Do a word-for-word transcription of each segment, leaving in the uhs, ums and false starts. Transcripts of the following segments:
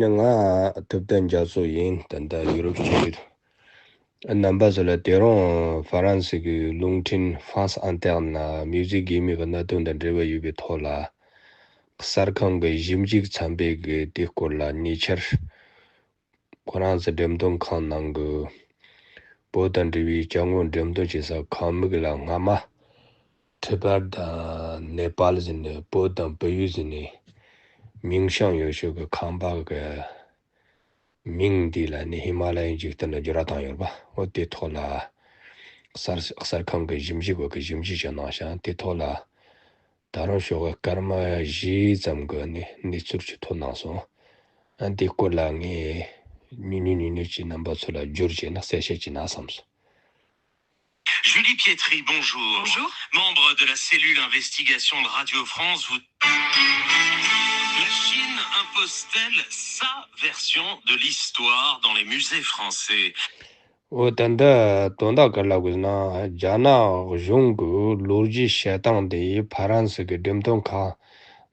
ནི་ང་ཐུབ་བསྟན་རྒྱ་མཚོ་ཡིན། ད་ལྟ་ཡུ་རོབ་སྤྱི་ཡུལ། རྣམ་པ་ཚོ་ལ་དེ་རིང་ཧྥ་རན་སི་གི་རླུང་འཕྲིན་France Inter ནང་མིའུ་ཟིག་གི་མི་གི་གནད་དོན་དང་འབྲེལ་བ་ཡོད་པའི་ཐོག་ལ། གསར་ཁང་གི་ཞིབ་འཇུག་ཚན་པས་གི་དེའི་སྐོར་ལ་ཉེ་ཆར་ཁོ་རང་ཚོ་འགྲེམས་སྟོན་ཁང་ནང་གི་བོད་དང་འབྲེལ་བའི་དཔྱ་དངོས་འགྲེམས་སྟོན་བྱེད་ས་ཁང་མིག་ལ་སྔ་མ་ཊི་བེཊ་དང་ནེ་པཱལ་ཟེར་ནས་བོད་དང་བལ་ཡུལ་ཟེར་ནས་མིང་བྱང་ཡོད་ཤོས་ཀྱི་ཁང་པ་གི་མིང་འདི་ལ་ནི་ཧི་མ་ལ་ཡའི་འཇིག་རྟེན་ལ་བསྒྱུར་བཏང་ཡོད་པ། འོ་དེ་ཐོག་ལ་གསར་གསར་ཁང་གི་ཞིབ་འཇུག་པ་གི་ཞིབ་འཇུག་བྱས་གནང་ཤག་དེ་ཐོག་ལ་ད་རུང་ཞོགས་ཀ་སྐར་མ་བཞི་ཙམ་གྱི་ནི་གནས་ཚུལ་ཅིག་ཐོན་གནང་སོང་། ཨ་འདི་སྐོར་ལ་ངས་ཉུང་ཉུང་ཉུང་ཉུང་ཅིག་རྣམ་པ་ཚོ་ལ་བསྒྱུར་བྱས་ན་གསལ་བཤད་བྱས་ན་བསམ་སོང་། Julie Pietri, bonjour. Bonjour. Membre de la cellule investigation de Radio France, vous... La Chine impose-t-elle sa version de l'histoire dans les musées français? འོ་ད་ལྟ་དོན་དག་ག་རེ་ལབ་དགོས་ཟེར་ན། རྒྱ་ནག་གཞུང་གི་ལོ་རྒྱུས་བཤད་སྟངས་དེ་ཕ་རན་སི་གི་འགྲེམས་སྟོན་ཁང་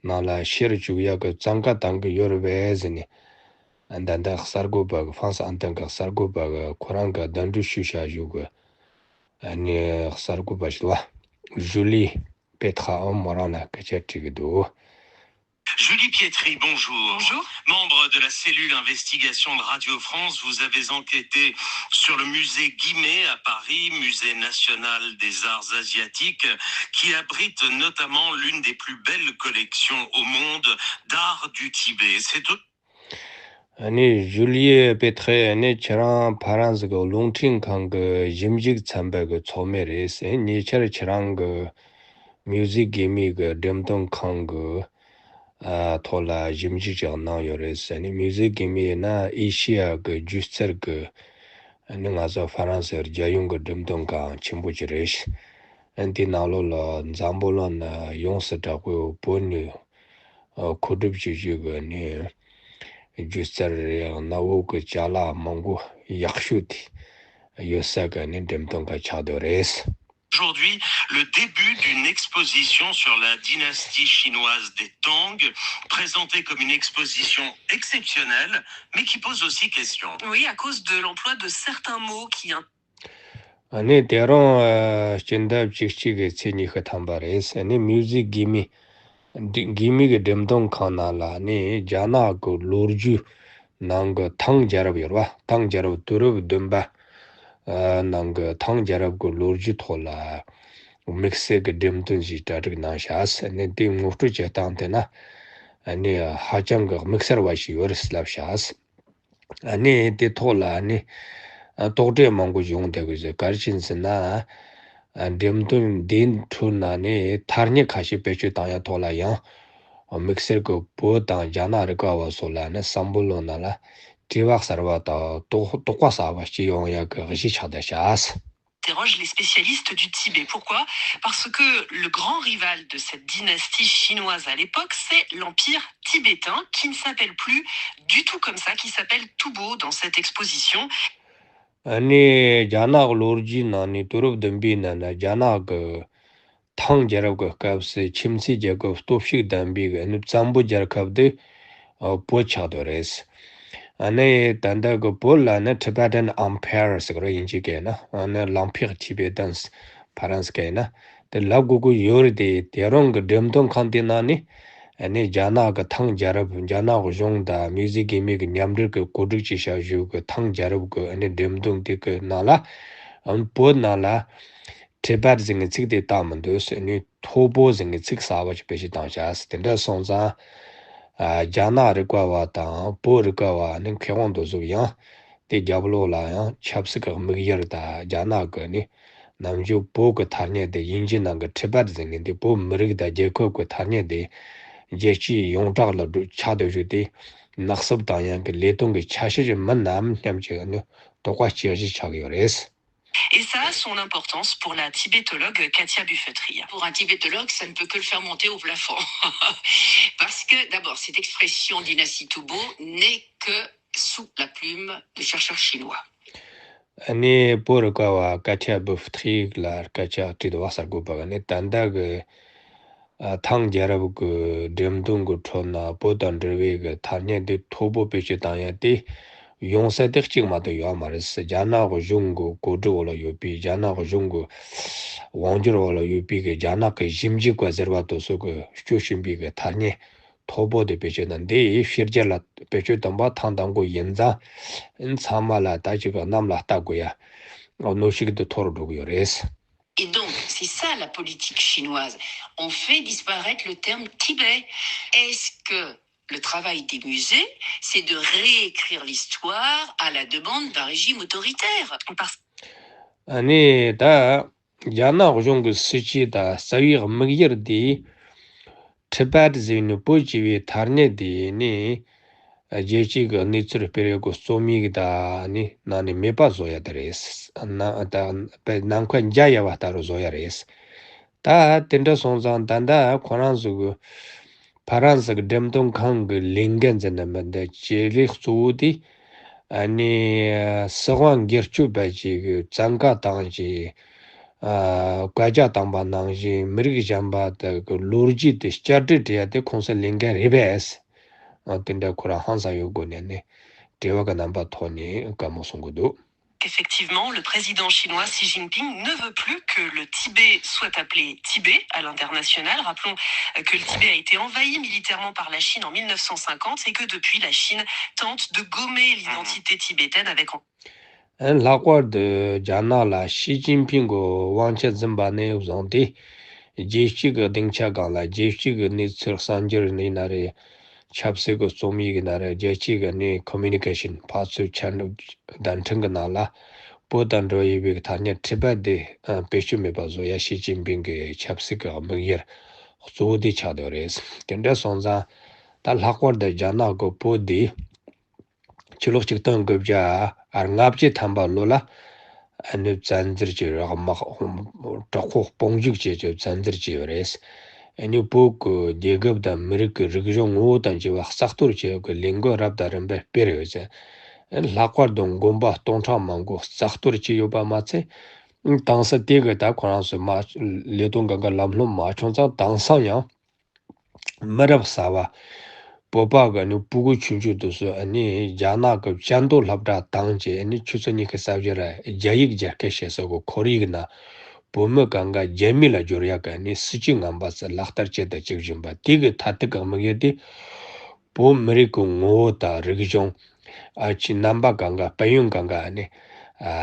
ནང་ལ་བཤེར་བཅུག་ཡག་གི་བཙན་བཀའ་བཏང་གི་ཡོད་རེད་པས་ཟེར་ནས། ད་ལྟ་གསར་འགོད་པ་གི་France Inter གི་གསར་འགོད་པ་གི་ཁོ་རང་གི་གདན་འདྲེན་ཞུས་བཞག་བཞུགས་གི་ཨ་ནི་གསར་འགོད་པ་ཞིག་ལ་ཇུ་ལི་པེ་ཐ་ཨོ་མོ་རང་ལ་སྐད་ཆ་དྲིས་གི་འདུག Julie Pietri, bonjour. Bonjour. Membre de la cellule investigation de Radio France, vous avez enquêté sur le musée Guimet à Paris, musée national des arts asiatiques, qui abrite notamment l'une des plus belles collections au monde d'art du Tibet. C'est tout. ཨ་ནི་ཇུ་ལི་ཡེ་པེ་ཐེ་ཨ་ནི་ཁྱེད་རང་ཕ་རན་སི་གི་རླུང་འཕྲིན་ཁང་གི་ཞིབ་འཇུག་ཚན་པ་གི་ཚོགས་མི་རེད། ཉེ་ཆར་ཁྱེད་རང་གི་མིའུ་ཟིག་གི་མི་གི་འགྲེམས་སྟོན་ཁང་གི་ཨ་ཐོག་ལ་ཞིབ་འཇུག་ཅིག་གནང་ཡོད་རེད། ཨ་ནི་མིའུ་ཟིག་གི་མི་ཡིན་ན་ཨེ་ཤི་ཡ་གི་སྒྱུ་རྩལ་གི་ཨ་ནི་ང་ཚོ་ཕ་རན་སི་རྒྱལ་ཡོངས་གི་འགྲེམས་སྟོན་ཁང་ཆེན་པོ་ཅིག་རེད། ཨ་ནི་དེའི་ནང་ལོགས་ལ་འཛམ་བུ་གླིང་ན་ཡོངས་སུ་གྲགས་པའི་བོད་ནས་ཨ་མཁོ་སྒྲུབ་བྱེད་རྒྱུ་གི་ཨ་ནི་སྒྱུ་རྩལ་རེད། གནའ་བོ་གི་ཅ་ལག་མང་པོ་ཡག་ཤོས་དེ་ཡོད་ས་གི་ཨ་ནི་འགྲེམས་སྟོན་ཁང་ཆགས་བསྡད་རེད། Aujourd'hui, le début d'une exposition sur la dynastie chinoise des Tang, présentée comme une exposition exceptionnelle, mais qui pose aussi question. Oui, à cause de l'emploi de certains mots qui in- ཨ་ནི་དེ་རིང་ཨ་སྤྱི་ཟླ་བཅུ་གཅིག་གི་ཚེས་ཉི་ཤུ་ཐམ་པ་རེད། ཨ་ནི་མིའུ་ཟིག་གི་མི་འདི་གི་མི་གི་འགྲེམས་སྟོན་ཁང་ནང་ལ་ནི་རྒྱ་ནག་གི་ལོ་རྒྱུས་ནང་གི་ཐང་རྒྱལ་རབས་ཡོད་རེད་པ། ཐང་རྒྱལ་རབས་དུས་རབས་བདུན་པ་ཨ་ནང་གི་ཐང་རྒྱལ་རབས་ཀྱི་ལོ་རྒྱུས་ཐོག་ལ་དམིགས་བསལ་གྱི་འགྲེམས་སྟོན་ཞིག་གྲ་སྒྲིག་གནང་ཤག་ཨ་ནི་དེ་ངོ་སྤྲོད་བྱེད་སྟངས་དེ་ན་ཨ་ནི་ཧ་ཅང་གི་དམིགས་བསལ་བ་ཞིག་ཡོད་རེད་ལབ་ཤག་ཨ་ནི་དེ་ཐོག་ལ་ཨ་ནི་ཨ་དོགས་གྲོས་མང་པོ་བྱུང་བསྡད་ཀྱི་ཡོད། ག་རེ་བྱས་ཟེར་ན། ཨ་འགྲེམས་སྟོན་འདིའི་ཁྲོད་ན་ནི་ཐ་སྙད་ཁ་ཤས་བེད་སྤྱོད་བཏང་ཡ་ཐོག་ལ་ཡང་དམིགས་བསལ་གྱི་བོད་དང་རྒྱ་ནག་རིག་པ་བ་སོགས་ལ་ནི་བསམ་བློ་ནང་ལ་དྲི་བ་གསར་བ་དང་དོགས་དོགས་པ་གསར་བ་སྐྱེ་ཡོང་ཡ་གི་གཞི་ཆགས་བསྡད་ཤག interroge les spécialistes du Tibet. Pourquoi ? Parce que le grand rival de cette dynastie chinoise à l'époque, c'est l'empire tibétain, qui ne s'appelle plus du tout comme ça, qui s'appelle Tubo dans cette exposition. ཨ་ནི་རྒྱ་ནག་ལོ་རྒྱུས་ནང་ནས་དུས་རབས་བདུན་པའི་ནང་ན་རྒྱ་ནག་གི་ཐང་རྒྱལ་རབས་ཀྱི་སྐབས་སུ་ཁྱིམ་མཚེས་རྒྱལ་ཁབ་སྟོབས་ཤུགས་ལྡན་པའི་ཨ་ནི་བཙན་པོ་རྒྱལ་ཁབ་དེ་ཨ་བོད་ཆགས་བསྡད་རེད། ཨ་ནི་ད་ལྟ་གི་བོད་ལ་ནི་Tibetan Empire ཟེར་གི་རེད། དབྱིན་ཇིའི་སྐད་ན་ཨ་ནི་L'Empire tibétain ཕ་རན་སི་སྐད་ན་དེ་ལབ་དགོས་ཀྱི་ཡོད་རེད། དེ་དེ་རིང་གི་འགྲེམས་སྟོན་ཁང་དེ་ནང་ནི་ཨ་ནི་རྒྱ་ནག་གི་ཐང་རྒྱལ་རབས་རྒྱ་ནག་གཞུང་དང་མིའུ་ཟི་གི་མི་གི་མཉམ་འབྲེལ་གྱི་གོ་སྒྲིག་བྱས་བཞག་བཞུགས་གི་ཐང་རྒྱལ་རབས་ཀྱི་ཨ་ནི་འགྲེམས་སྟོན་དེ་གི་ནང་ལ་ཨ་ནི་བོད་ནང་ལ་Tibet ཟེར་མཁན་ཚིག་དེ་བཏགས་མི་འདུག་ཨ་ནི་ཐོ་བོ་ཟེར་མཁན་ཚིག་གསར་བ་ཞིག་བེད་སྤྱོད་བཏང་བཞག་དེ་འདྲ་སོང་ཙང་ཨ་རྒྱ་ནག་རིག་པ་བ་དང་བོད་རིག་པ་བ་ནི་མཁས་དབང་དེ་ཚོ་ཡང་དེ་རྒྱབ་ལོགས་ལ་ཡང་ཆབ་སྲིད་ཀྱི་དམིགས་ཡུལ་དང་རྒྱ་ནག་གི་ནི་ནམ་རྒྱུན་བོད་ཀྱི་ཐ་སྙད་དེ་དབྱིན་ཇི་ནང་གི་Tibet ཟེར་མཁན་དེ་བོད་མི་རིགས་དང་རྒྱལ་ཁབ་ཀྱི་ཐ་སྙད་དེ་རྒྱལ་སྤྱིའི་ཡོངས་གྲགས་ལ་འགྲོ་ཆགས་སྡོད་རྒྱུ་དེ་ནག་སུབ་བཏང་ཡག་གི་ལས་དོན་གྱི་ཆ་ཤས་ཤིག་མིན་ནམ་སྙམ་གྱི་ནི་དོགས་པ་སྐྱེ་གཞི་ཆགས་ཀྱི་ཡོད་རེད། Et ça a son importance pour la tibétologue Katia Buffetry. Pour un tibétologue, ça ne peut que le faire monter au plafond. Parce que, d'abord, cette expression dynastie Tubo n'est que sous la plume de chercheurs chinois. ཨ་ནི་བོད་རིག་པ་བ་Katia Buffetry ལ་སྐད་ཆ་དྲིས་འདུག་པ། གསར་འགོད་པ་ག་ནི་ད་ལྟ་གི་ ཨ། ཐང་རྒྱལ་རབས་ཀྱི་འགྲེམས་སྟོན་གྱི་ཁྲོད་ན་བོད་དང་འབྲེལ་བའི་གི་ཐ་སྙད་འདི་མཐོ་པོ་བེད་སྤྱོད་བཏང་ཡ་དེ་ཡོང་ས་དེ་གཅིག་མ་གཏོགས་ཡོད་མ་རེད། རྒྱ་ནག་གཞུང་གི་གོ་སྒྲིག་འོག་ལ་ཡོད་པའི། རྒྱ་ནག་གཞུང་གི་དབང་སྒྱུར་འོག་ལ་ཡོད་པའི་གི་རྒྱ་ནག་གི་ཞིབ་འཇུག་པ་ཟེར་བ་དེ་ཚོ་གི་སྤྱོད་བཞིན་པའི་གི་ཐ་སྙད་མཐོ་པོ་དེ་བེད་སྤྱོད་དང་། འདི་ཕྱི་རྒྱལ་ལ་བེད་སྤྱོད་བཏང་པ་ཐེངས་དང་པོ་ཡིན་ཙང་། ཚང་མ་ལ་ད་ཅིག་གནམ་ལ་ལྟ་དགོས་ཡ་གནོན་ཤུགས་དེ་མཐོ་རུ་འགྲོ་གི་ཡོད་རེད། Et donc, c'est ça la politique chinoise. On fait disparaître le terme Tibet. Est-ce que le travail des musées, c'est de réécrire l'histoire à la demande d'un régime autoritaire ? Parce ཨ་ནི་ད་རྒྱ་ནག་གཞུང་གི་སྲིད་ཇུས་དང་རྩ་བའི་དམིགས་ཡུལ་དེ། ཊི་བེཊ་ཟེར་ནི་བོད་ཅེས་པའི་ཐ་སྙད་དེ་ནི་རྒྱལ་སྤྱི་གི་གནས་ཚུལ་སྤེལ་ཡག་གི་རྩོམ་ཡིག་དང་ནི་ནང་ནས་མེད་པ་བཟོ་ཡ་དེ་རེད། ན་ད་དཔེ་ནམ་མཁའ་འཇའ་ཡལ་བ་ལྟ་བུ་བཟོ་ཡ་རེད། ད་དེ་འདྲ་སོང་ཙང་ད་ལྟ་ཁོ་རང་ཚོ་གི་ཕ་རན་སི་གི་འགྲེམས་སྟོན་ཁང་གི་ལས་འགན་ཟེར་ན་མི་འདི་བྱེད་ལས་གཙོ་བོ་དེ། ཨ་ནི་སྲིད་དབང་སྒེར་གཅོད་པ་ཅིག་གི་བཙན་བཀའ་བཏང་ཅིག་ཨ། བཀའ་རྒྱ་བཏང་པ་ནང་བཞིན་མི་རིགས་གཞན་པ་དག་གི་ལོ་རྒྱུས་དེ་བསྐྱར་བྲིས་བྲི་ཡ་དེ་ཁོང་ཚོའི་ལས་འགན་རེད་པས། ཨ། དེ་འདྲ་ཁོ་རང་ཧང་སང་ཡོད་སྒོ་ནས་ནི་དྲི་བ་གི་རྣམ་པ་ཐོག་ནས་བཀའ་མོལ་གསུང་གི་འདུག Effectivement, le président chinois Xi Jinping ne veut plus que le Tibet soit appelé Tibet à l'international. Rappelons que le Tibet a été envahi militairement par la Chine en mille neuf cent cinquante et que depuis, la Chine tente de gommer l'identité tibétaine avec en ལྷག་པར་དུ་རྒྱ་ནག་ལ་ཞི་ཅིན་ཕིང་གི་དབང་ཆ་འཛིན་པ་ནས་བཟུང་སྟེ། རྒྱལ་སྤྱི་གི་སྡིངས་ཆ་སྒང་ལ་རྒྱལ་སྤྱི་གི་གནས་ཚུལ་གསར་འགྱུར་ཡིན་ན་རེད། ཆབ་སྲིད་ཀྱི་རྩོམ་ཡིག་ཡིན་ན་རེད། རྒྱལ་སྤྱི་གི་ནི་ཁོ་མུ་ནི་ཀེ་ཤན་ཕར་ཚུར་བཅར་འདྲི་བརྡ་འཕྲིན་གྱི་ནང་ལ་བོད་དང་འབྲེལ་བ་ཡོད་པའི་ཐ་སྙད་ཊི་བེཊ་དེ་བེད་སྤྱོད་མེད་པ་བཟོ་ཡ་ཞི་ཅིན་ཕིང་གི་ཆབ་སྲིད་ཀྱི་དམིགས་ཡུལ་གཙོ་བོ་དེ་ཆགས་བསྡད་རེད། དེ་འདྲ་སོང་ཙང་ད་ལྷག་པར་དུ་རྒྱ་ནག་གི་བོད་དེ། ཕྱི་ལོ་ཆིག་སྟོང་དགུ་བརྒྱ་ལྔ་བཅུ་ཐམ་པ་ལོ་ལ་ཨ་ནི་བཙན་འཛུལ་གྱི་རག་དམག་དྲག་པོ་དཔུང་འཇུག་བྱས་ཀྱི་བཙན་འཛུལ་བྱས་ཡོད་རེད། ཨ་ནི་བོད་ཀྱི་རྒྱལ་ཁབ་དང་མི་རིགས་ཀྱི་རིག་གཞུང་ངོ་བོ་དང་བཅས་པ་རྩ་གཏོར་བྱེད་ཡག་གི་ལས་འགུལ་རབ་དང་རིམ་པ་སྤེལ་ཡོད་ཟེར། ལྷག་པར་དུ་དགོན་པ་སྟོང་ཕྲག་མང་པོ་རྩ་གཏོར་བྱས་ཡོད་པ་མ་ཚད། དེང་སང་དེ་གི་ད་ཁོ་རང་ཚོས་མ་ལས་དོན་གང་ག་ལམ་ལྷོང་མ་བྱུང་ཙང་དེང་སང་ཡང་། མི་རབས་གསར་བ། བོད་པ་གི་ནི་སྤུ་གུ་ཆུང་ཆུང་དེ་ཚོ་ཨ་ནི་རྒྱ་ནག་གི་བཅའ་སྡོད་སློབ་གྲྭ་བཏང་བྱས་ཨ་ནི་ཆུ་ཚོད་ཉི་ཤུ་རྩ་བཞི་ར་རྒྱ་ཡིག་རྒྱ་སྐད་བཤད་ས་གི་ཁོར་ཡུག་ན་བོད་མི་གང་ག་རྒྱ་མི་ལ་སྦྱོར་ཡག་གི་ནི་སྲིད་ཇུས་ངན་པ་ཚོ་ལག་བསྟར་བྱེད་དང་བྱེད་བཞིན་པ་དེ་གི་མཐར་ཐུག་གི་དམིགས་ཡུལ་དེ། བོད་མི་རིགས་ཀྱི་ངོ་བོ་དང་རིག་གཞུང་། ཨ་ཆི་རྣམ་པ་གང་ག་དཔལ་ཡོན་གང་ག་ནི། ཨ་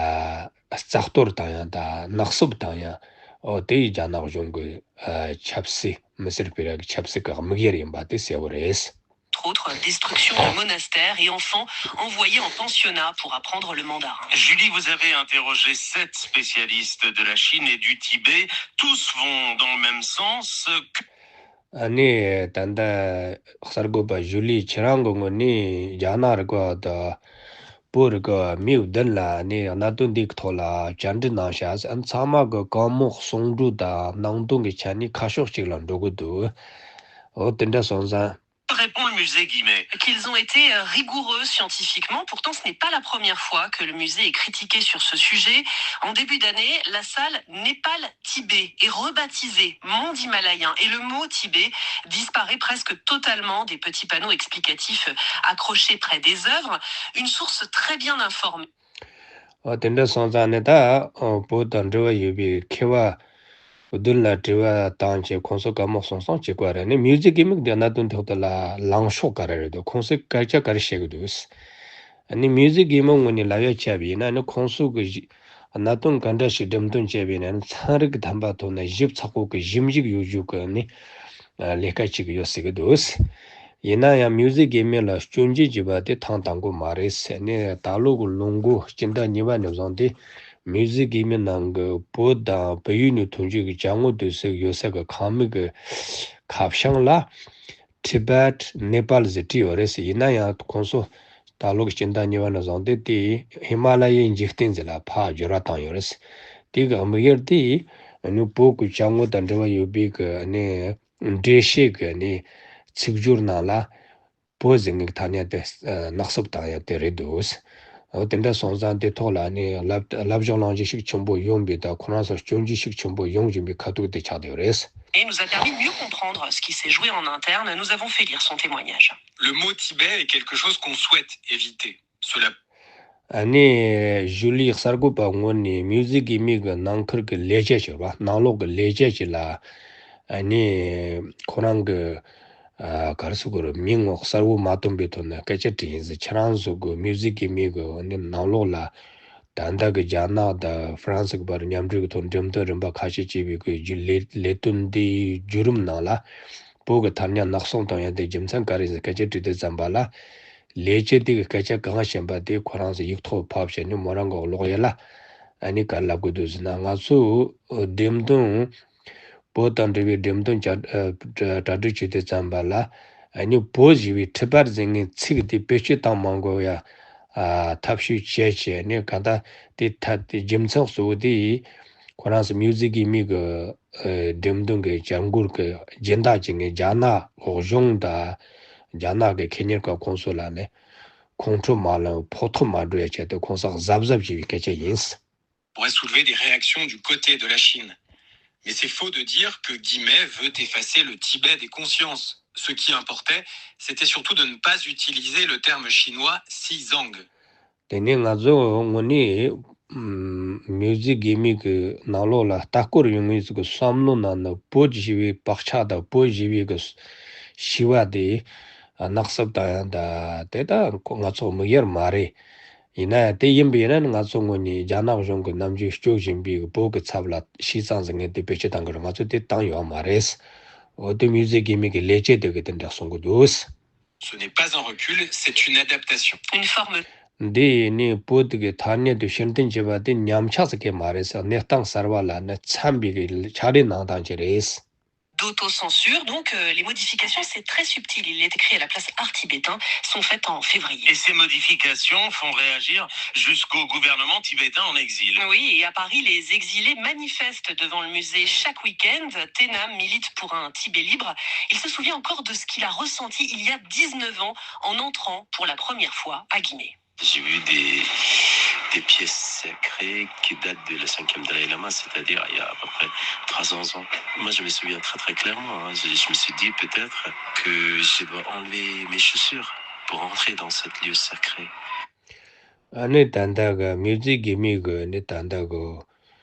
རྩ་གཏོར་བཏང་ཡག་དང་ནག་སུབ་བཏང་ཡག་འོ་དེ་ཡི་རྒྱ་ནག་གཞུང་གི་ཨ་ཆབ་སྲིད་མི་སེར་སྤེལ་ཡག་གི་ཆབ་སྲིད་ཀྱི་དམིགས་ཡུལ་ཡིན་པ་དེ་གསལ་བོ་རེད། Entre autres, destruction de monastères et enfants envoyés en pensionnat pour apprendre le mandarin. Julie, vous avez interrogé sept spécialistes de la Chine et du Tibet. Tous vont dans le même sens. ཨ་ནི་ད་ལྟ་གསར་འགོད་པ་ཇུ་ལི་ཁྱེད་རང་གི་ངོས་ནས་རྒྱ་ནག་རིག་པ་བ་དང་བོད་རིག་པ་བ་མི་བདུན་ལ་ནི་གནད་དོན་འདིའི་ཐོག་ལ་བཅར་འདྲི་གནང་ཤག་ཨ་ཚང་མ་གི་བཀའ་མོལ་གསུང་སྒྲོས་དང་གནང་དོན་གྱི་ཆ་ནས་ཁ་ཕྱོགས་གཅིག་ལ་འགྲོ་གི་འདུག་འོ་དེ་འདྲ་སོང་ཙང་། Répond le musée Guimet qu'ils ont été euh, rigoureux scientifiquement. Pourtant, ce n'est pas la première fois que le musée est critiqué sur ce sujet. En début d'année, la salle Népal Tibet est rebaptisée Monde Himalayen et le mot Tibet disparaît presque totalement des petits panneaux explicatifs euh, accrochés près des œuvres. Une source très bien informée. འོ་དེ་འདྲ་སོང་ཙང་ནི་ད་བོད་དང་འབྲེལ་བ་ཡོད་པའི་མཁས་པ་བདུན་ལ་དྲི་བ་བཏང་བྱས་ཁོང་ཚོ་བཀའ་མོལ་གསུང་སྟངས་གཅིག་པ་རེད། ནི་མིའུ་ཛི་གི་མིག་འདི་གནད་དོན་ཐོག་ཏུ་ལ་ལངས་ཕྱོགས་ག་རེ་རེད་འདུག་ཁོང་ཚོས་སྐད་ཆ་ག་རེ་བཤད་གི་འདུག་ཨ་ནི་མིའུ་ཛི་གི་མིག་ངོས་ནས་ལབ་ཡ་བྱས་པ་ཡིན་ན་ནི་ཁོང་ཚོ་གི་གཞི་གནད་དོན་ག་འདྲ་ཞིག་འགྲེམས་སྟོན་བྱས་པ་ཡིན་ན་ནི་ཚན་རིག་དམ་པ་ཐོག་ནས་ཞིབ་ཚགས་པོ་གི་ཞིབ་འཇུག་ཡོད་རྒྱུ་གི་ནི་ལས་ཀ་བྱེད་གི་ཡོད་ཟེར་གི་འདུག་ཡིན་ན་ཡང་མིའུ་ཛི་གི་མིག་ལ་སྐྱོན་བརྗོད་བྱས་པ་དེ་ཐེངས་དང་པོ་མ་རེད་ཟེར་ནས་ད་ལོ་གི་ལོ་མགོ་སྤྱི་ཟླ་གཉིས་པ་ནས་བཟུང་སྟེ་མིའུ་ཛི་གི་མིག་ནང་གི་བོད་དང་བལ་ཡུལ་ནས་ཐོན་རྒྱུ་གི་ཅ་དངོས་དེ་ཚོ་ཡོད་ས་གི་ཁང་མིག་གི་ཁ་བྱང་ལ། Tibet Nepal ཟེར་བྲིས་ཡོད་རེད་ཟེར། ཡིན་ན་ཡང་ཁོང་ཚོ་ད་ལོ་གི་སྤྱི་ཟླ་གཉིས་པ་ནས་བཟུང་སྟེ་དེ་ཧི་མ་ལ་ཡའི་འཇིག་རྟེན་ཟེར་ལ་ཕར་བསྒྱུར་བ་བཏང་ཡོད་རེད་ཟེར། དེ་གི་དམིགས་ཡུལ་དེ་ནི་བོད་ཀྱི་ཅ་དངོས་དང་འབྲེལ་བ་ཡོད་པའི་གི་ནི་འགྲེལ་བཤད་གི་ནི་ཚིག་སྦྱོར་ནང་ལ་བོད་ཟེར་མཁན་གི་ཐ་སྙད་དེ་ནག་སུབ་བཏང་ཡ་དེ་རེད་འདུག་འོ་དེ་འདྲ་སོང་ཙང་དེ་ཐོག་ལ་ནི་ལབ་ལབ་གཞུང་གླེང་གཞི་ཤུགས་ཆེན་པོ་ཡོང་བའི་དང་ཁོ་རང་ཚོར་སྐྱོན་བརྗོད་ཤུགས་ཆེན་པོ་ཡོང་བཞིན་པའི་ཁ་ཐུག་དེ་ཆགས་བསྡད་ཡོད་རེད། Et nous a permis de mieux comprendre ce qui s'est joué en interne. Nous avons fait lire son témoignage. Le mot Tibet est quelque chose qu'on souhaite éviter. Cela ཨ་ནི་ཞུ་ལི་གསར་འགོད་པ་ངོས་ནས་མིའུ་ཟི་གི་མི་གི་ནང་ཁུལ་གྱི་ལས་བྱེད་ཞིག་རེད་བ། ནང་ལོགས་ཀྱི་ལས་བྱེད་ཞིག་ལ་ཨ་ནི་ཁོ་རང་གི་ཨ་ག་རེ་ཟེར་དགོས་རེད། མིང་ངོ་གསལ་བོ་མ་སྟོན་པའི་ཐོག་ནས་སྐད་ཆ་དྲིས་ཡིན་ཟེར། ཁྱེད་རང་ཚོ་གི་མིའུ་ཟི་གི་མི་གི་ནི་ནང་ལོགས་ལ་ད་ལྟ་གི་རྒྱ་ནག་དང་ཧྥ་རན་སི་གི་བར་མཉམ་འབྲེལ་གྱི་ཐོག་འགྲེམས་སྟོན་རིམ་པ་ཁ་ཤས་བྱས་པའི་གི་རྒྱུ་ལས་ལས་དོན་འདིའི་བརྒྱུད་རིམ་ནང་ལ་བོད་ཀྱི་ཐ་སྙད་ནག་གསུག་བཏང་ཡ་དེ་རྒྱུ་མཚན་ག་རེ་ཡིན་ཟེར་སྐད་ཆ་དྲིས་དུས་ཙམ་པ་ལ། ལས་བྱེད་དེ་གི་སྐད་ཆ་གང་བཤད་པ་དེ་ཁོ་རང་ཚོ་ཡིག་ཐོག་ཕབ་བྱས་ནས་མོ་རང་གི་ཀློག་ཡ་ལ་ཨ་ནི་ག་རེ་ལབ་དགོས་འདུག་ཟེར་ན། ང་ཚོ་འགྲེམས་སྟོན་བོད་དང་འབྲེལ་བའི་འགྲེམས་སྟོན་གྲ་ཨ་གྲ་གྲ་སྒྲིག་བྱེད་དུས་ཙམ་པ་ལ་ཨ་ནི་བོད་ཞེས་པའི་ཊི་བེཊ་ཟེར་མཁན་ཚིག་དེ་བེད་སྤྱོད་བཏང་མ་དགོས་ཡ་ཨ་ཐབས་ཤེས་བྱས་བྱས་ནས་གང་ལྟར་དེ་ཐད་དེ་རྒྱུ་མཚན་གཙོ་བོ་དེ་ཁོ་རང་ཚོ་མིའུ་ཟི་གི་མི་གི་ཨ་འགྲེམས་སྟོན་གྱི་བྱ་འགུལ་གྱི་སྦྱིན་བདག་བྱེད་མཁན་རྒྱ་ནག་གཞུང་དང་རྒྱ་ནག་གི་ཁེ་གཉེར་ཁང་ཁོང་ཚོ་ལ་ནི་ཁོང་ཁྲོ་མ་ལངས་ཕོག་ཐུག་མ་འགྲོ་ཡ་ཆེད་དུ་ཁོང་ཚོ་གཟབ་གཟབ་བྱེད་པའི་སྐད་ཆ་ཡིན། Pourrait soulever des réactions du côté de la Chine. Mais c'est faux de dire que Guimet veut effacer le Tibet des consciences. Ce qui importait, c'était surtout de ne pas utiliser le terme chinois Xizang. དེ་ནས་ང་ཚོ་དངོས་གནས་ཨམ་མིའུ་ཟི་གི་མི་གི་ནང་ལོགས་ལ་ལྟ་སྐོར་ཡོང་མཁན་ཚོ་གི་བསམ་བློ་ནང་ན་བོད་ཞེས་པའི་བག་ཆགས་དང་བོད་ཞེས་པའི་གི་ཤི་བ་དེ་ནག་སུབ་བཏང་ཡ་ད་དེ་ད་ང་ཚོ་མིག་ཡར་མ་རེད། ཡིན་ན་ཡང་དེ་ཡིན་པ་ཡིན་ན་ནི་ང་ཚོ་དངོས་གནས་རྒྱ་ནག་གཞུང་གི་རྣམ་འགྱུར་སྐྱོ་བཞིན་པའི་བོད་ཀྱི་ཚབ་ལ་ཤི་ཙང་ཟེར་མཁན་དེ་བེད་སྤྱོད་བཏང་གི་རེད། ང་ཚོ་དེ་བཏང་ཡོད་མ་རེད། འོ་དེ་མིའུ་ཟི་གི་མི་གི་ལས་བྱེད་དེ་གི་དེ་འདྲ་གསུང་གི་འདུག Ce n'est pas un recul, c'est une adaptation. Une forme. འདི་ནི་བོད་ཀྱི་ཐ་སྙད་དུ་ཕྱིར་འཐེན་བྱས་པ་དེ་ཉམས་ཆག་ཟེར་མཁན་མ་རེད་ཟེར། གནས་སྟངས་གསར་པ་ལ་ནི་འཚམ་པའི་གི་ཕྱག་ལས་གནང་སྟངས་ཅིག་རེད། D'autoscensure, donc euh, les modifications, c'est très subtil. Il est écrit à la place art tibétain, sont faites en février. Et ces modifications font réagir jusqu'au gouvernement tibétain en exil. Oui, et à Paris, les exilés manifestent devant le musée chaque week-end. Tena milite pour un Tibet libre. Il se souvient encore de ce qu'il a ressenti il y a dix-neuf ans en entrant pour la première fois à Guimet. J'ai vu des, des pièces sacrées qui datent de la cinquième Dalai Lama, c'est-à-dire il y a à peu près trois cents ans. Moi, je me souviens très très clairement, hein, je, je me suis dit peut-être que je dois enlever mes chaussures pour entrer dans ce lieu sacré. ཨ་ནི་ད་ལྟ་གི་མིའུ་ཟི་གི་མི་གི་ནི་ད་ལྟ་གི་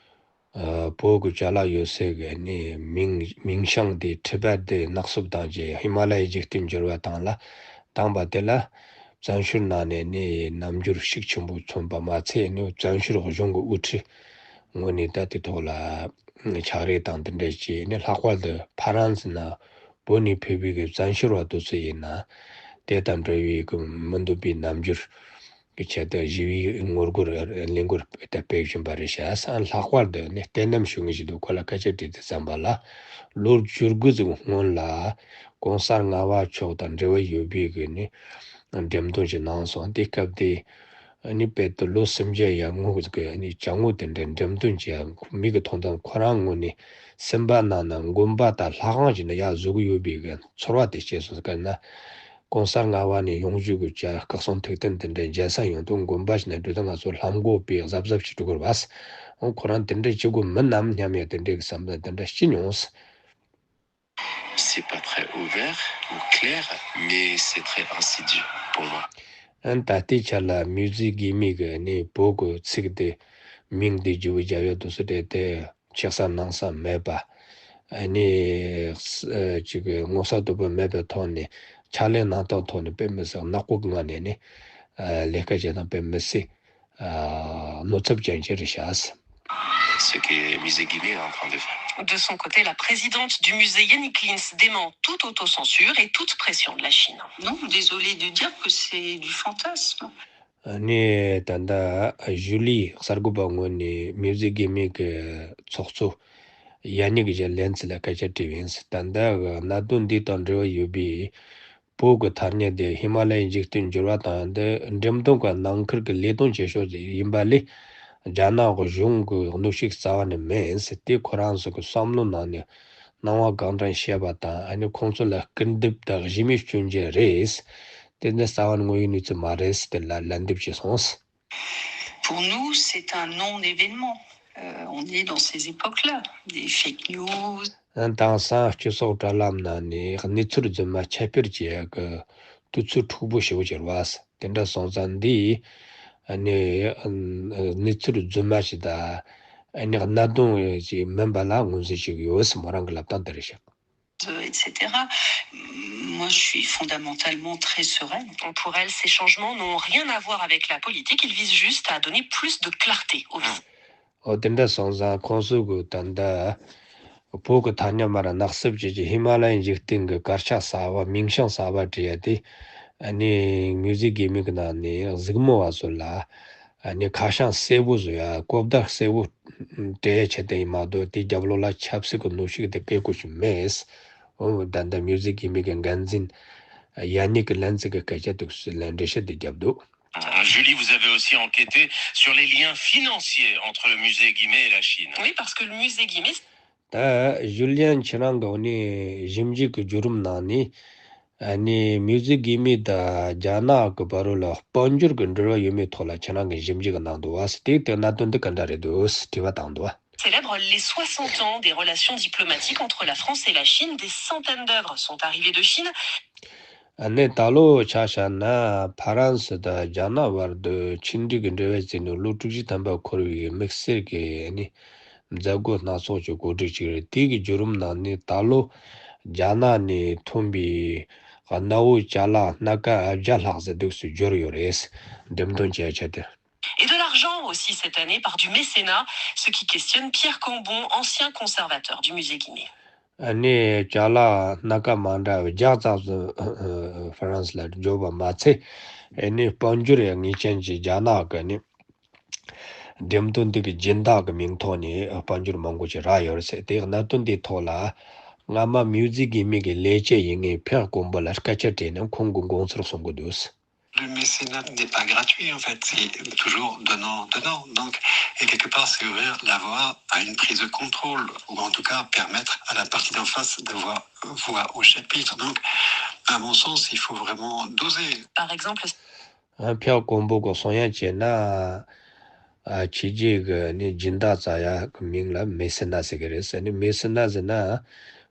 ཨ་བོད་ཀྱི་ཅ་ལག་ཡོད་སའི་གི་ནི་མིང་མིང་བྱང་དེ་ཊི་བེཊ་དེ་ནག་སུབ་བཏང་རྗེས་ཧི་མ་ལ་ཡའི་འཇིག་རྟེན་འགྱུར་བ་བཏང་ལ་བཏང་པ་དེ་ལ་བཙན་བྱོལ་ནང་ནས་ནི་རྣམ་འགྱུར་ཤུགས་ཆེན་པོ་མཚོན་པ་མ་ཚད་ནི་བཙན་བྱོལ་གཞུང་གི་དབུ་ཁྲིད་ངོས་ནས་ད་དེ་ཐོག་ལ་ཕྱག་རེས་དང་དེ་འདྲ་བྱས་ནི་ལྷག་པར་དུ་ཕ་རན་སི་ནང་བོད་ནས་ཕེབས་པའི་གི་བཙན་བྱོལ་བ་དེ་ཚོ་ཡིན་ན་དེ་དང་འབྲེལ་བའི་གི་མི་འདོད་པའི་རྣམ་འགྱུར། གི་ཆེད་དུ་ཞི་བའི་ངོ་རྒོལ་ལས་འགུལ་དེ་སྤེལ་བཞིན་པ་རེད་ཤག་ལྷག་པར་དུ་ནི་བསྟན་རྣམ་ཞུ་མཁན་ཞིག་འདུག་ཁོ་ལ་སྐད་ཆ་དྲིས་དུས་ཙམ་པ་ལ་ལོ་བཅུ་དགུ་ཙམ་སྔོན་ལ་གོང་ས་ལྔ་པ་མཆོག་དང་འབྲེལ་བ་ཡོད་པའི་གི་ནི་འགྲེམས་སྟོན་ཞིག་གནང་སོང་། དེ་སྐབས་དེ་ནི་དཔལ་དུ་ལོ་སུམ་བརྒྱ་ཡར་སྔོན་གི་ནི་ཅ་དངོས་དེ་འདྲ་འགྲེམས་སྟོན་བྱས་མིག་གི་མཐོང་དང་ཁོ་རང་ངོས་ནས་སེམས་པ་ནང་ན་དགོན་པ་དང་ལྷ་ཁང་ཞིག་ན་ཡར་བཟོ་གི་ཡོད་པའི་གི་ཚོར་བ་དེ་སྐྱེས་སོང་། དཀར་ན། གོང་ས་ལྔ་པ་ནས་ཡོང་རྒྱུ་གི་ཅ་སྐུ་གསུང་ཐུགས་རྟེན་དེ་འདྲའི་མཇལ་ས་ཡོང་དུས་དགོན་པ་ཞིག་ནས་འགྲོ་དུས་ང་ཚོ་ལྷམ་གོག་པས་གཟབ་གཟབ་བྱེད་དགོས་རེད་པ། འོ་ཁོ་རང་དེ་འདྲའི་བྱེད་དགོས་མིན་ནམ་སྙམ་ཡང་དེ་འདྲའི་གི་བསམ་པ་དེ་འདྲ་སྐྱེས་མྱོང་། C'est pas très ouvert ou clair, mais c'est très insidieux pour moi. ཨན་ད་ལྟའི་ཆ་ལ་མིའུ་ཟི་གི་མི་གི་ནི་བོད་གི་ཚིག་དེ་མིང་དེ་བརྗེ་པོ་རྒྱབ་ཡོད་དུས་སུ་དེ་དེ། ཆེ་ས་ནང་ས་མེད་པ། ཨ་ནི་ཨ་ཅིག་ངོ་ས་དོད་པོ་མེད་པའི་ཐོག་ནས་ཕྱག་ལས་གནང་སྟངས་ཐོག་ནས་དཔེ་མི་སྲིད་ནག་པོ་གི་ངང་ནས་ནི་ཨ་ལས་ཀ་བྱེད་སྟངས་དཔེ་མི་སྲིད་ཨ་གནོད་ཚབས་ཅན་ཅིག་རེད་ཤག Ce que Musée Guimet est en train de faire. De son côté, la présidente du musée, Yannick Lintz, dément toute autocensure et toute pression de la Chine. Non, désolé de dire que c'est du fantasme. ཨ་ནི་ད་ལྟ་ཞུ་ལི་གསར་འགོད་པ་ངོས་ནས་མིའུ་ཟི་གི་མི་གི་ཚོགས་གཙོ་ཡ་ནིག་ཇེ་ལན་ཙི་ལ་སྐད་ཆ་དྲིས་པ་ཡིན། ད་ལྟ་གི་གནད་དོན་འདི་དང་འབྲེལ་བ་ཡོད་པའི་བོད་ཀྱི་ཐ་སྙད་དེ་ཧི་མ་ལ་ཡའི་འཇིག་རྟེན་འགྱུར་བ་དང་འདི་འགྲེམས་སྟོན་ཁང་ནང་ཁུལ་གྱི་ལས་དོན་བྱེད་ཕྱོགས་ཡིན་པ་ལས་རྒྱ་ནག་གི་གཞུང་གི་གནོན་ཤུགས་རྩ་བ་ནས་མིན་ཟེར་ཏེ་ཁོ་རང་ཚོ་གི་བསམ་བློ་ནང་ནས་སྣང་བ་གང་དྲན་བཤད་པ་དང་ཨ་ནི་ཁོང་ཚོ་ལ་སྐུར་འདེབས་དང་གཞི་མེད་སྐྱོན་བརྗོད་རེད། དེ་ནི་རྩ་བ་ནས་དངོས་ཡོད་གནས་ཚུལ་མ་རེད་ཟེར་ཏེ་ལ་ལན་འདེབས་བྱས་སོང་། Pour nous, c'est un non-événement. Euh, on est dans ces époques-là, des fake news. དེང་སང་སྤྱི་ཚོགས་དྲ་ལམ་ནང་ནས་གནས་ཚུལ་རྫུན་མ་ཁྱབ་སྤེལ་བྱེད་ཡག་གི་དུས་ཚོད་འཁྲུག་པོ་ཞེ་པོ་ཅིག་རེད་བ། དེ་འདྲ་སོང་ཙང་འདི་ཨ་ནི་གནས་ཚུལ་རྫུན་མ་ཞིག་དང་ཨ་ནི་གནད་དོན་ཞིག་མིན་པ་ལ་མངོན་གསལ་ཞིག་ཡོད། མོ་རང་གི་ལབ་སྟངས་དེ་རེད་ཤག. Euh, et cetera. Moi, je suis fondamentalement très sereine. Pour elle, ces changements n'ont rien à voir avec la politique, ils visent juste à donner plus de clarté au visage. ཨོ་དེ་འདྲ་སོང་ཙང་ཁོང་ཚོ་གི་ད་ལྟ་བོད་ཀྱི་ཐ་སྙད་མར་ནག་སུབ་བྱེད་ཀྱི་ཧི་མ་ལ་ཡའི་འཇིག་རྟེན་གྱི་དཀར་ཆག་གསར་བ་མིང་བྱང་གསར་བ་བྲིས་ཡ་དེ་ཨ་ནི་མིའུ་ཟི་གི་མིག་གི་ནང་ནས་གཟིགས་མོ་བ་ཚོ་ལ་ཨ་ནི་ཁ་བྱང་གསལ་པོ་བཟོ་ཡ་གོ་བརྡ་གསལ་པོ་སྤྲད་ཡ་ཆེད་དུ་ཡིན་མ་གཏོགས་དེའི་རྒྱབ་ལོགས་ལ་ཆབ་སྲིད་ཀྱི་གནོན་ཤུགས་དེ་བཀལ་དགོས་ཤིག་མེད། འོ་ད་ལྟ་མིའུ་ཟི་གི་མིག་གི་འགན་འཛིན་ཡ་ནིག་ལན་ཙི་གི་སྐད་ཆ་དེ་ཚོ་ལ་འགྲེལ་བཤད་དེ་བརྒྱབ་འདུག། Julie, vous avez aussi enquêté sur les liens financiers entre le musée Guimet et la Chine. Oui, parce que le musée Guimet, ད་ཞུ་ལི་ཡན་ཁྱེད་རང་གི་འོ་ནི་ཞིབ་འཇུག་གི་བརྒྱུད་རིམ་ནང་ནས་ཨ་ནི་མིའུ་ཟི་གི་མི་དང་རྒྱ་ནག་གི་བར་ལ་དཔལ་འབྱོར་གྱི་འབྲེལ་བ་ཡོད་མེད་ཐོག་ལ་ཁྱེད་རང་གིས་ཞིབ་འཇུག་གནང་འདུག་བ། དེ་དེ་གནད་དོན་འདི་ག་འདྲ་རེད་འདུག་དྲི་བ་བཏང་འདུག་བ། Célèbre les soixante ans des relations diplomatiques entre la France et la Chine. Des centaines d'œuvres sont arrivées de Chine. ཨ་ནི་ད་ལོ་ཆ་བཞག་ན་ཕ་རན་སི་དང་རྒྱ་ནག་བར་དུ་ཕྱི་འབྲེལ་གྱི་འབྲེལ་བའི་རྩིས་ནས་ལོ་དྲུག་ཅུ་ཐམ་པ་འཁོར་བའི་དམིགས་བསལ་གྱི་ཨ་ནི་མཛད་སྒོ་སྣ་ཚོགས་ཀྱི་གོ་སྒྲིག་ཅིག་རེད། དེ་གི་བརྒྱུད་རིམ་ནང་ནས་ད་ལོ་རྒྱ་ནག་ནས་ཐོན་པའི་གནའ་བོའི་ཅ་ལག་སྣ་ཁ་བརྒྱ་ལྷག་ཙམ་འདུག་སེ་འབྱོར་ཡོད་རེད། འགྲེམས་སྟོན་བྱས་ཆེད་དུ། Et de l'argent aussi cette année par du mécénat, ce qui questionne Pierre Cambon, ancien conservateur du musée Guimet. ཨ་ནི་ཅ་ལག་སྣ་ཁ་མ་འདྲ་བའི་བརྒྱ་ཙམ་ཙམ་ཧྥ་རན་སི་ལ་འབྱོར་བ་མ་ཚད། ཨ་ནི་དཔལ་འབྱོར་ཡང་ངེས་ཅན་གྱི་རྒྱ་ནག་གི་ནི་འགྲེམས་སྟོན་འདི་གི་སྦྱིན་བདག་གི་མིང་ཐོག་ནས་དཔལ་འབྱོར་མང་པོ་ཞིག་རག་ཡོད་རེད་ཟེར། དེ་གནད་དོན་འདིའི་ཐོག་ལ་སྔ་མ་མིའུ་ཟི་གི་མི་གི་ལས་བྱེད་ཡིན་མཁན་ཕེར་ཀོང་པོ་ལ་སྐད་ཆ་དྲིས་ནས་ཁོང་གི་དགོངས་ཚུལ་གསུང་གི་འདུག། Le mécénat n'est pas gratuit, en fait, c'est toujours donnant, donnant. Donc, et quelque part, c'est ouvrir la voie à une prise de contrôle, ou en tout cas permettre à la partie d'en face d'avoir voix au chapitre. Donc, à mon sens, il faut vraiment doser. Par exemple, ཕྱོགས་དཀོན་པོ་གི་གསུང་ཡ་བྱས་ན། ཨ་ཕྱི་རྒྱལ་གི་ནི་སྦྱིན་བདག་བཙལ་ཡ་གི་མིང་ལ་མེ་སི་ན་ཟེར་གི་རེད་ཟེར་ནི། མེ་སི་ན་ཟེར་ན་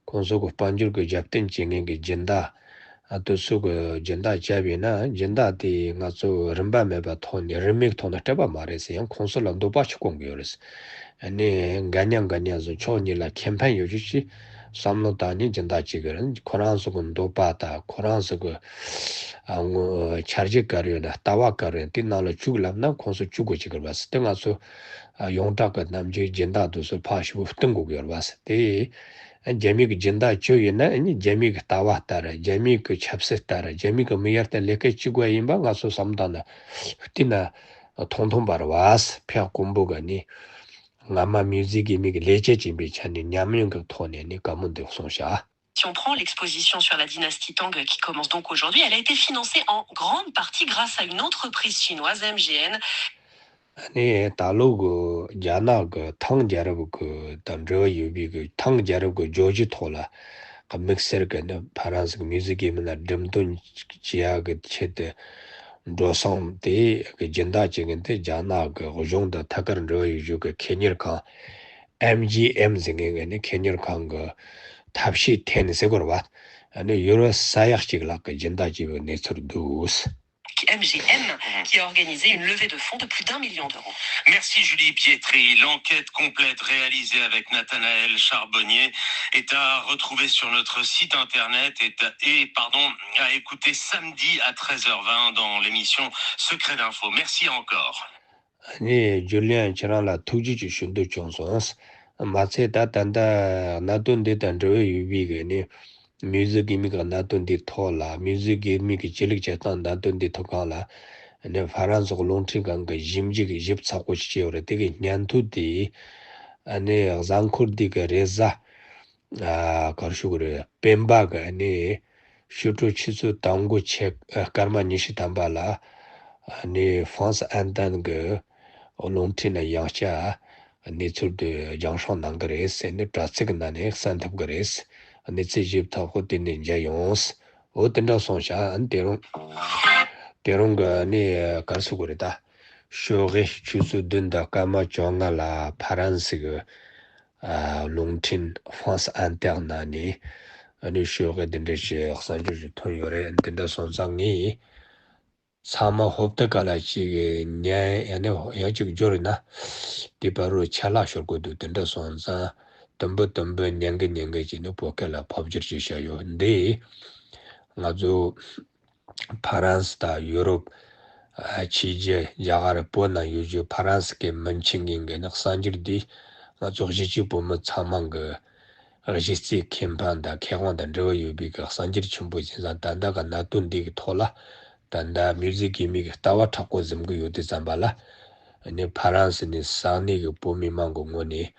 ཁོང་ཚོ་གི་དཔལ་འབྱོར་གི་རྒྱབ་རྟེན་བྱེད་མཁན་གི་སྦྱིན་བདག་ཨ་དེ་ཚོ་གི་སྦྱིན་བདག་བྱས་པས་ན་སྦྱིན་བདག་དེ་ང་ཚོ་རིན་པ་མེད་པ་ཐོག་ནས་རིན་མེད་ཐོག་ནས་སྤྲད་པ་མ་རེད་ཟེར། ཡང་ཁོང་ཚོ་ལ་འདོད་པ་ཞིག་སྐོང་གི་ཡོད་རེད། ཨ་ནི་འགའ་ཉག་འགའ་ཉག་ཚོ་ཕྱོགས་གཉིས་ལ་ཁེ་ཕན་ཡོད་རྒྱུ་ཞིག་བསམ་བློ་བཏང་ནས་སྦྱིན་བདག་བྱེད་ཀྱི་རེད། ཁོ་རང་ཚོ་གི་འདོད་པ་དང་ཁོ་རང་ཚོ་གི་ཨ་ངོ་འཆར་གཞི་ག་རེ་ཡོད་ན་ལྟ་བ་ག་རེ་ཡོད་ན་དེ་ནང་ལ་བཅུག་ལབ་ན་ཁོང་ཚོ་བཅུག་དགོས་ཀྱི་ཡོད་རེད་བ་ཟེར། དེ་ང་ཚོ་ཨ་ཡོངས་གྲགས་ཀྱི་ནམ་རྒྱུན་སྦྱིན་བདག་དེ་ཚོ་ཕར་ཞིབ་པོ་བསྟུན་དགོས་ཀྱི་ཡོད་རེད་བ་ཟེར། དེ་རྒྱ་མི་གི་སྦྱིན་བདག་བྱོས་ཡིན་ན་ཨ་ནི་རྒྱ་མི་གི་ལྟ་བ་ལྟར་རྒྱ་མི་གི་ཆབ་སྲིད་ལྟར་རྒྱ་མི་གི་མི་ཡར་ལྟ་ལས་ཀ་བྱེད་དགོས་ཡིན་པ་ང་ཚོ་བསམ་བཏང་ན་བལྟས་ན་མཐོང་མཐོང་པ་རེད་བ་ཟེར། ཕྱོགས་དཀོན་པོ་གི་ནི། སྔ་མ་མིའུ་ཟི་གི་མི་གི་ལས་བྱེད་ཅིག་ཡིན་པའི་ཆ་ནས་ཉམས་མྱོང་གི་ཐོག་ནས་ནི་བཀའ་མོལ་འདི་གསུངས་བཞག། Si on prend l'exposition sur la dynastie Tang qui commence donc aujourd'hui, elle a été financée en grande partie grâce à une entreprise chinoise, M G N. ཨ་ནི་ད་ལོ་གི་རྒྱ་ནག་གི་ཐང་རྒྱལ་རབས་ཀྱི་དང་འབྲེལ་བ་ཡོད་པའི་གི་ཐང་རྒྱལ་རབས་ཀྱི་བརྗོད་གཞི་ཐོག་ལ་དམིགས་བསལ་གྱི་ནི་ཕ་རན་སི་གི་མིའུ་ཟི་གི་མི་ལ་འགྲེམས་སྟོན་བྱེད་ཡག་གི་ཆེད་དུ་འགྲོ་སོང་དེ་གི་སྦྱིན་བདག་བྱེད་མཁན་དེ་རྒྱ་ནག་གི་གཞུང་དང་ཐད་ཀར་འབྲེལ་བ་ཡོད་རྒྱུ་གི་ཁེ་གཉེར་ཁང་། ཨེམ་ཇི་ཨེམ་ཟེར་མཁན་གྱི་ནི་ཁེ་གཉེར་ཁང་གི་ཐབས་ཤེས་ཐད་ནས་ཟེར་དགོས་རེད་བ། ཨ་ནི་ཡུ་རོ་ས་ཡ་གཅིག་ལྷག་གི་སྦྱིན་བདག་བྱས་པའི་གནས་ཚུལ་འདུག། M G M, qui a organisé une levée de fonds de plus d'un million d'euros. Merci Julie Pietri. L'enquête complète réalisée avec Nathanaël Charbonnier est à retrouver sur notre site internet et, et, pardon, à écouter samedi à treize heures vingt dans l'émission Secret d'info. Merci encore. ཨ་ནི་ཇུ་ལི་ཡན་ཁྱེད་རང་ལ་ཐུགས་རྗེ་ཆེ་ཞུ་འདོད་བྱུང་སོང་། མ་ཚད་ད་ད་ལྟ་གནད་དོན་འདི་དང་འབྲེལ་བ་ཡོད་པའི་གི་ནི་མིའུ་ཟི་གི་མི་གི་གནད་དོན་འདིའི་ཐོག་ལ་མིའུ་ཟི་གི་མི་གི་ཆོས་ལུགས་སྤྱིར་བཏང་གནད་དོན་འདིའི་ཐོག་སྒང་ལ་ནི་ཧྥ་རན་སི་གི་རླུང་འཕྲིན་ཁང་གི་ཞིབ་འཇུག་ཞིབ་ཚགས་པོ་ཞིག་བྱས་ཡོད་རེད། དེ་གི་སྙན་ཐོ་དེ་ཨ་ནི་གཟའ་འཁོར་འདི་གི་རེས་གཟའ། ཨ་ག་རེ་ཞུ་དགོས་རེད། སྤེན་པ་གི་ཨ་ནི་ཕྱི་དྲོ་ཆུ་ཚོད་དང་པོ་ཕྱེད་ཨ་སྐར་མ་ཉི་ཤུ་ཐམ་པ་ལ་ཨ་ནི་ཧྥང་སི་ཨན་ཏན་གི་རླུང་འཕྲིན་ནས་ཡང་བསྐྱར་གནས་ཚུལ་དེ་རྒྱང་སྲིང་གནང་གི་རེད་ཟེར་ནས་དྲ་ཚིགས་ནང་ནས་གསན་ཐུབ་ཀྱི་རེད། གནས་ཚུལ་ཞིབ་ཚགས་པོ་དེ་ནས་མཇལ་ཡོང་། འོ་དེ་འདྲ་སོང་ཤག། ཨ་ནི་དེ་རིང་དེ་རིང་གི་ཨ་ནི་ག་རེ་ཞུ་དགོས་རེད་ད། ཞོགས་ཀས་ཆུ་ཚོད་བདུན་དང་སྐར་མ་བཅོ་ལྔ་ལ་ཕ་རན་སི་གི་ཨ་རླུང་འཕྲིན་France Inter ནང་ནས་ཨ་ནི་ཞོགས་ཀས་འདི་འདྲ་ཞིག་གསར་འགྱུར་ཞིག་ཐོན་ཡོད་རེད། འདི་འདྲ་སོང་ཙང་ངས་ཚང་མ་ཧོབ་ཏེ་ག་ལ་ཅིག་ཉན་ཡང་ནི་ཡང་ཅིག་འབྱོར་ཡོད་ན་དེ་བར་རུ་ཆད་ལྷག་ཤོར་གི་འདུག་དེ་འདྲ་སོང་ཙང་དུམ་བུ་དུམ་བུ་ཉན་གི་ཉན་གི་བྱས་ནས་བོད་སྐད་ལ་ཕབ་བསྒྱུར་ཅིག་བྱས་ཡོད། འདི་ང་ཚོ་ཕ་རན་སི་དང་ཡུ་རོབ། ཨ་ཕྱི་རྒྱལ་རྒྱ་གར་བོད་ནང་ཡོད་རྒྱུ་ཕ་རན་སི་གི་མི་ཆེན་གྱི་འགན་ནི་གསར་འགྱུར་འདི་ང་ཚོ་གཞིས་བྱེས་བོད་མི་ཚང་མ་གི་གཞི་རྩའི་ཁེ་ཕན་དང་ཁེ་དབང་དང་འབྲེལ་བ་ཡོད་པའི་གི་གསར་འགྱུར་ཆེན་པོ་ཡིན་ཙང་ད་ལྟ་གི་གནད་དོན་འདི་གི་ཐོག་ལ་ད་ལྟ་མིའུ་ཟི་གི་མི་གི་ལྟ་བ་མཁྲེགས་པོ་འཛིན་གི་ཡོད་དུས་ཙམ་པ་ལ་ནི་ཕ་རན་སི་ནས་ས་གནས་གི་བོད་མི་མང་གི་ངོས་ནས་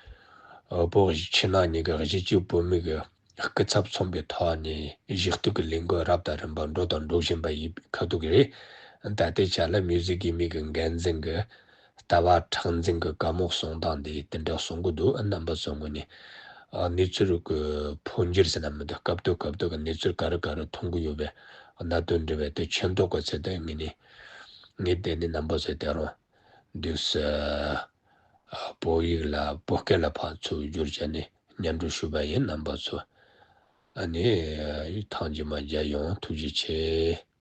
ཨ་བོད་ཕྱི་ནང་གཉིས་ཀྱི་གཞིས་བྱེས་བོད་མི་གི་སྐུ་ཚབ་མཚོན་པའི་ཐོག་ནས་ཞུ་གཏུག་གི་ལས་འགུལ་རབ་དང་རིམ་པ་འགྲོ་དང་འགྲོ་བཞིན་པ་ཡིན་ཁ་ཐུག་རེད། ད་ལྟའི་ཆ་ལ་མིའུ་ཟི་གི་མི་གི་འགན་འཛིན་གི་ལྟ་བ་མཁྲེགས་འཛིན་གི་བཀའ་མོལ་གསུང་སྟངས་དེ་དེ་འདྲ་གསུང་གི་འདུག་རྣམ་པ་ཚོ་ངོས་ནས་ཨ་གནས་ཚུལ་གི་འཕོ་འགྱུར་ཟེར་ན་མི་འདུག་སྐབས་དུ་སྐབས་དུ་གི་གནས་ཚུལ་ག་རེ་ག་རེ་མཐོང་གི་ཡོད་པའི་གནད་དོན་འདྲ་བའི་དེ་མཁྱེན་རྟོགས་གི་ཚེ་དེ་ངས་ནས་ངས་དེ་ནས་རྣམ་པ་ཚོ་དེ་རུ་འདུག་སེ་བོད་ཡིག་ལ་བོད་སྐད་ལ་ཕར་ཚུར་བསྒྱུར་བྱས་ནས་སྙན་སྒྲོན་ཞུས་པ་ཡིན། རྣམ་པ་ཚོ་ཨ་ནི་ཐེངས་རྗེས་མ་མཇལ་ཡོང་། ཐུགས་རྗེ་ཆེ།